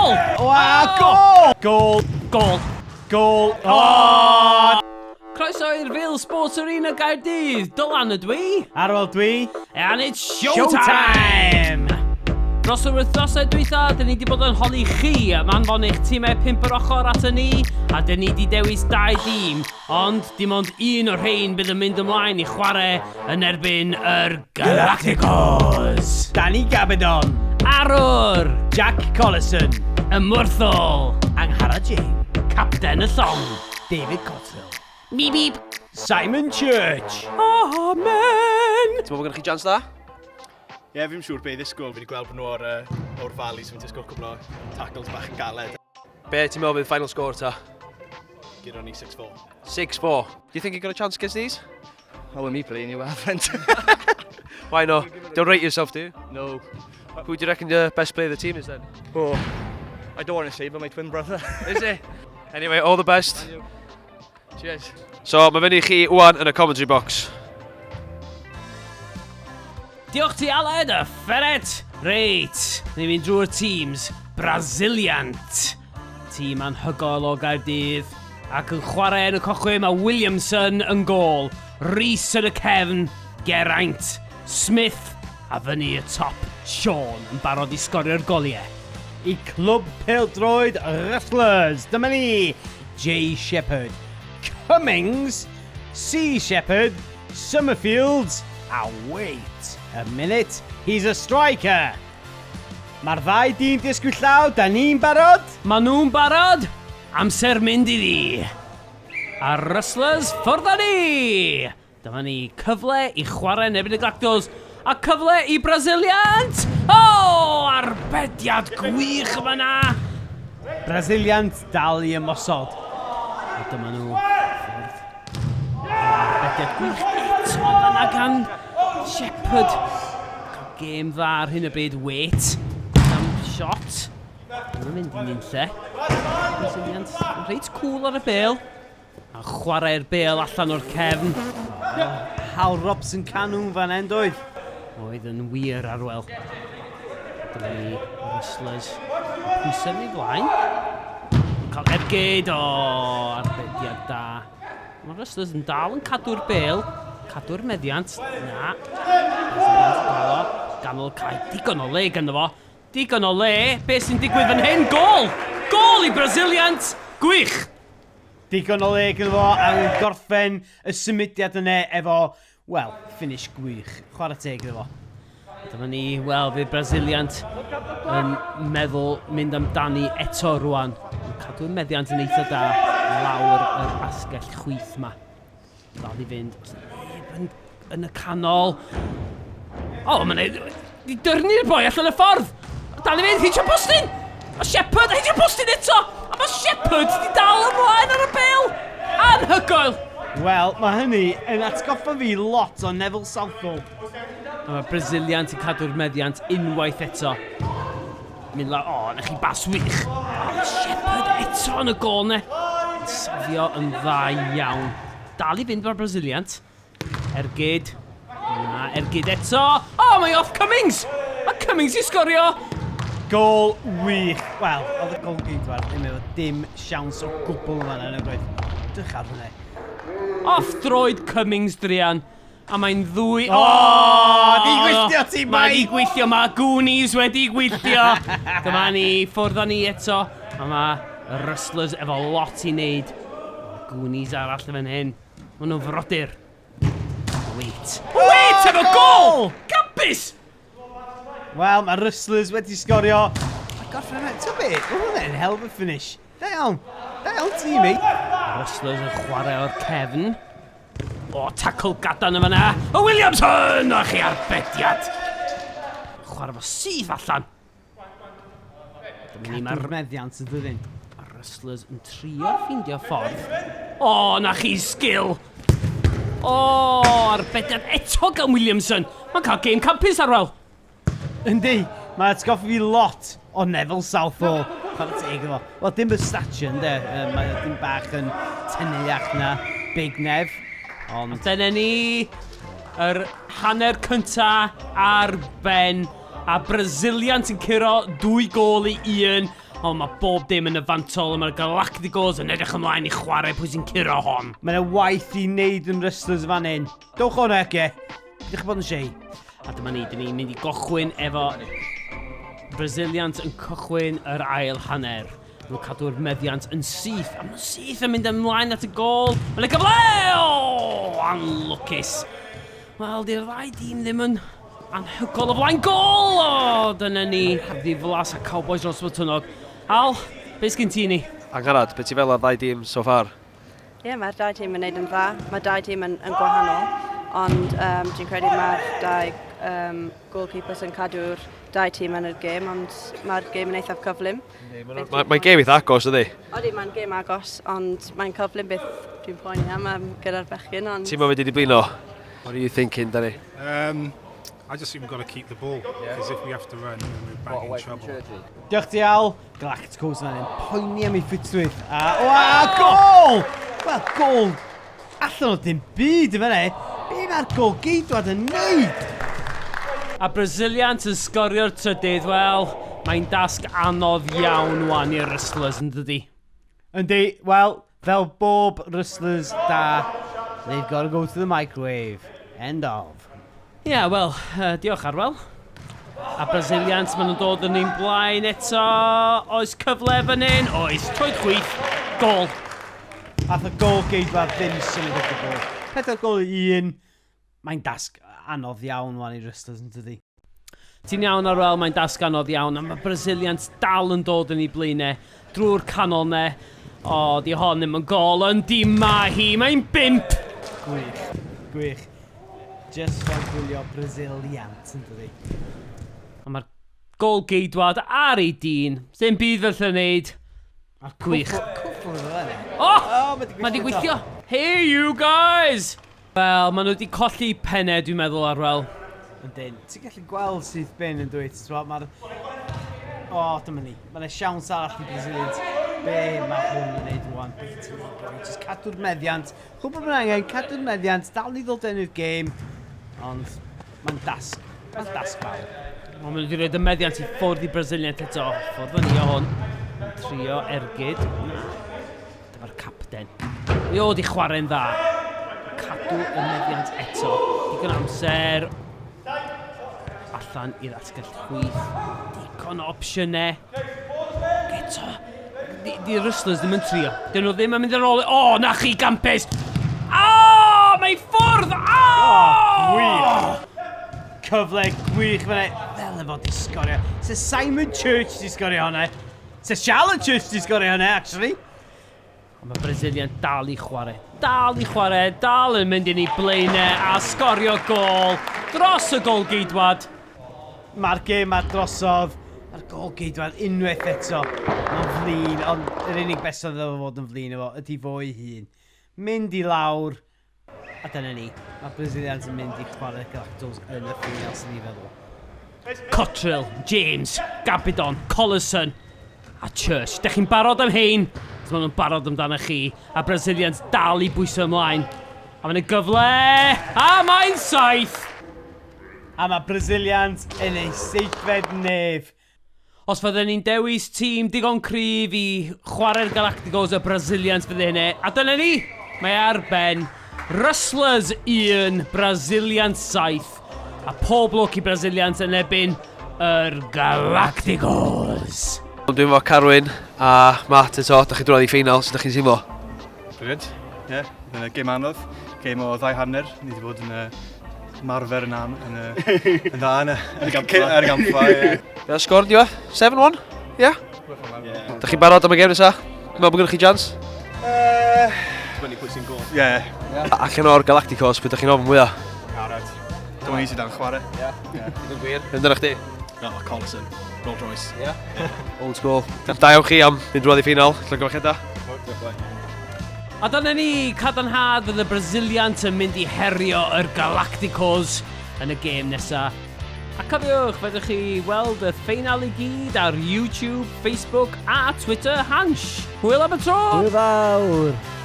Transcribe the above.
Gol! Wa, gol! Gol! Gol! Gol! Oh! Croeso i'r Vale Sports Arena Gaerdydd. Dylan ydw i. Arwel dwi. And it's showtime! Dros yr wythnosau dwytha, dyn ni wedi bod yn holi chi am anfon eich tîmau pump yr ochr at ni, a dyn ni wedi dewis dau dîm, ond dim ond un o'r rhain bydd yn mynd ymlaen i chwarae yn erbyn yr Galacticos! Danny Gabbidon. Arwr! Jack Collison. Ymwrthol! Angharad James. Capten y llong! David Cotterill. Beep beep! Simon Church. Amen! Ti'n meddwl bod gennych chi chance da? Ie, yeah, fi'n siŵr be i ddisgwyl. Fi wedi gweld bod nhw o'r, uh, o'r Valley, so fi'n disgwyl cwbl o tackles bach yn galed. Be ti'n meddwl bydd final score ta? Gyda ni 6-4. 6-4. Do you think you've got a chance against these? Oh, with me playing, you haven't. Why not? Don't rate yourself, do you? No. Who do you reckon the best player of the team is then? Oh, I don't want to say, but my twin brother. Is he? Anyway, all the best. Cheers. So, mae fyny i chi wwan yn y commentary box. Diolch ti Aled, y fferet! Reit, ni'n mynd drwy'r teams. Braziliant. Tîm anhygoel o Gaerdydd. Ac yn chwarae yn y cochwe mae Williamson yn gôl. Rees yn y cefn, Geraint, Smith a fyny y top, Sean yn barod i sgorio'r goliau. I Clwb Pêl-droed Rustlers. Dyma ni, Jay Shepherd, Cummings, C Shepherd, Summerfields, a wait a minute, he's a striker. Mae'r ddau dîm disgwyl llaw, da ni'n barod? Maen nhw'n barod! Amser mynd iddi! A Rustlers, ffwrdd â ni! Dyma ni, cyfle i chwarae yn erbyn y Galacticos, a cyfle i Braziliant! O! Oh, arbediad gwych yma na! Braziliant dal i ymosod. A dyma nhw, ffwrdd. Arbediad gwych eto fanna gan Shepherd. Cael gêm dda ar hyn o bryd. Wait. Am shot. Mae'n mynd i'n unlle. Braziliant reit cool ar y bel. A chwarae'r bel allan o'r cefn. Hal Robson Canwn fan hyn, doedd? Oedd yn wir arwel. Dyma ni Rustlers. Pwysau yn ei flaen. Cael ergyd o arbediad da. Mae Rustlers yn dal yn cadw'r bel. Cadw'r meddiant. Na. Braziliant dal o. Ganol cae. Digon o le ganddo fo. Digon o le. Be sy'n digwydd fan hyn? Gol! Gol i Braziliant! Gwych! Digon o le ganddo fo a yn gorffen y symudiad yna efo, wel, finish gwych. Chwarae teg iddo fo. Dyma ni, wel, fydd Braziliant yn meddwl mynd amdani eto rwan. Yn cadw'r meddiant yn eitha da lawr yr asgell chwith ma. Dal i fynd. Os neb yn, yn y canol. O, oh, mae'n neud... Di dyrnu'r boi allan y ffordd! Dal i fynd, hitio postyn! A Shepherd, hitio postyn eto! A mae Shepherd di dal ymlaen ar y bel! Anhygoel! Wel, mae hynny yn atgoffa fi lot o Neville Southall. A mae Braziliant yn cadw'r meddiant unwaith eto. Mynd la... O, oh, na chi bas wych. O, oh, Shepherd eto yn y gol ne. Safio yn dda iawn. Dal i fynd mae'r Braziliant. Ergyd. Na, ergyd eto. O, oh, mae off Cummings! Mae Cummings i sgorio! Gol wych. Wel, oedd y gol geidwad ddim efo dim siawns o gwbl yn fanna, nag oedd. Dych ar hwnna. Off droed Cummings, druan. A mae'n ddwy... O, oh, di gwylltio ti, Mae di gwylltio, mae Goonies wedi gwylltio. Dyma ni, ffwrdd â ni eto. A mae Rustlers efo lot i wneud. Goonies arall yn fan hyn. Maen nhw'n frodyr. Wait. Wait, efo gol! Campus! Wel, mae Rustlers wedi sgorio. Mae gorffen yna. Ti'n be? Mae hwnna'n hell of a finish. Da iawn. Da iawn ti, mate. Rustlers yn chwarae o'r cefn. O, tackle gadan yma na. O, Williamson! O, chi arbediad. Chwarae fo syth allan. Dyma ni, Mae'r meddiant yn dydyn. Mae'r Rustlers yn trio ffeindio ffordd. O, na chi sgil! O, arbediad eto gan Williamson. Mae'n cael game campus arwel. Yndi, mae atgoffa fi lot o Neville Southall. Chwarae teg iddo fo. Wel, dim y stature, ynddo. Mae o dim bach yn tynnuach na Big Nev. Ond... Dyna ni, yr hanner cynta ar ben. A Braziliant yn curo dwy gol i un. Ond mae bob dim yn y fantol a mae'r Galacticos yn edrych ymlaen i chwarae pwy sy'n curo hon. Mae yna waith i wneud yn Rustlers fan hyn. Dowch o'n ege. Ydych bod yn shei. A dyma ni, dyn ni'n mynd i gochwyn efo Brazilians yn cychwyn yr ail hanner. Maen nhw'n cadw'r meddiant yn syth, a maen nhw'n syth yn mynd ymlaen at y gol. Mae'n y gyfle! O, anlwcus. Wel, di'r ddau dîm ddim yn anhygol o flaen gol! O, dyna ni. Ddiflas a Cowboys dros Botwnnog. Al, beth sgyn ti ni? Angharad, beth ti fel ar ddau dîm so far? Ie, yeah, mae'r dau tîm yn neud yn dda. Mae dau tîm yn, yn gwahanol, ond um, dwi'n credu mae'r dau um, goalkeepers yn cadw'r dau tîm yn y gêm, ond mae'r gêm yn eithaf cyflym. Mae'n mae, mae gêm eitha agos, ydy? Odi, mae'n gêm agos, ond mae'n cyflym beth dwi'n poeni am, am gyda'r bechgyn. Ond... Ti'n meddwl wedi blino? What are you thinking, Danny? I just think we've got to keep the ball, because if we have to run, then we're back in trouble. Diolch ti Al. Galacticos fan hyn. Poeni am ei ffitrwydd. A, o, a gol! Wel, gol allan o dim byd yn fan'na. Be mae'r gol geidwad yn neud? A Brazilians yn sgorio'r trydydd, wel, mae'n dasg anodd iawn wan i'r Rustlers yn dydi? Yndi, wel, fel bob Rustlers da, they've got to go to the microwave. End of. Ie, yeah, wel, diolch Arwel. A Brazilians, maen nhw'n dod yn ein blaen eto. Oes cyfle fan hyn? Oes. Troed chwith. Gol. Ath y gol geidwad ddim symud o gwbl. 4 gol i 1. Mae'n dasg anodd iawn wan i Rustlers yn dydi. Ti'n iawn Arwel, mae'n dasg anodd iawn, a mae Brazilians dal yn dod yn ei blaenau drwy'r canol ne. O, di hon ddim yn gol, yndi ma hi, mae'n bimp! Gwych, gwych. Just fel gwylio Braziliant yn dydi. A mae'r gol geidwad ar ei dyn. Ddim byd fel lle wneud. Gwych. Cwffwrdd o fe. O! Oh, Mae di gweithio. Hey you guys! Wel, maen nhw wedi colli pennau, dwi'n meddwl, Arwel. Yndyn. Ti'n gallu gweld syth bin yn dweud, ti'n mae'r... O, dyma ni. Mae'n siawns arall i Brazilians. Be mae hwn yn neud rwan? Be ti'n neud, boi? Just cadw'r meddiant. Chwbl bod angen, cadw'r meddiant, dal i ddod yn i'r gêm. Ond mae'n dasg. Mae'n dasg fawr. Ond maen nhw wedi rhoi y meddiant i ffwrdd i Braziliant eto. Ffwrdd fyny o hwn. Mae'n trio ergyd. Dyma'r capten. Mi oedd i chwarae'n dda. Cadw y meddiant eto. Digon amser. Allan i'r asgell chwith. Digon o opsiynau. Eto. Di, di Rustlers ddim yn trio. Dyn nhw ddim yn mynd ar ôl. O, na chi, Gampus! O, mae ffwrdd! O! Gwych! Cyfle gwych fan Fel efo di sgorio. Se Simon Church di sgorio hwnna. Se Charlotte Church di sgorio hwnna, actually. Ond mae Brazilian dal i chwarae. Dal i chwarae, dal yn mynd i ni blaenau a sgorio gol dros y gol geidwad. Mae'r gêm ar drosodd. Mae'r gol geidwad unwaith eto. Mae'n flin, ond yr unig beth sydd efo fod yn flin efo ydy fo ei hun. Mynd i lawr, a dyna ni. Mae Brazilians yn mynd i chwarae Galacticos yn y ffeinal sy'n ei feddwl. Cotterill, James, Gabidon, Collison a Church. Dech chi'n barod am hein? Os maen nhw'n barod amdano chi. A Brazilians dal i bwyso ymlaen. A mae'n gyfle! A mae'n saith! A mae Brazilians yn ei seithfed nef. Os fydden ni'n dewis tîm digon cryf i chwarae'r Galacticos, y Brazilians fydde hynny. A dyna ni! Mae ar ben. Rustlers 1, Brazilians 7. A pob lwc i Brazilians yn ebyn yr Galacticos. Dwi'n efo Carwyn a Matt eto, da chi drwodd i ffeinal, sut da chi'n teimlo? Brilliant, ie. Yeah. Yn gêm anodd, gêm o ddau hanner. Ni wedi bod yn marfer yn, am, yn, yn dda yn y, yn y gampfa. Ar y gampfa, ie. Be sgôr di 7-1? Ie? Yeah. Da chi'n barod am y gêm nesa? Dwi'n meddwl bod gennych chi chance? Dibynnu pwy sy'n gol. Ie. Allan o'r Galacticos, pwy da chi'n ofn mwyaf? Gareth. Dwi'n easy dan chwarae. Ie. Yn gwir. Amdano chdi? No, Collison. Rolls Royce. Ie. Old school. Da iawn chi am fynd drwodd i ffeinal. Llongyfarchiadau. A dyna ni, cadarnhad fydd y Braziliant yn mynd i herio yr Galacticos yn y gêm nesaf. A cofiwch, fedrwch chi weld y ffeinal i gyd ar YouTube, Facebook a Twitter Hansh. Hwyl am y tro! Hwyl fawr!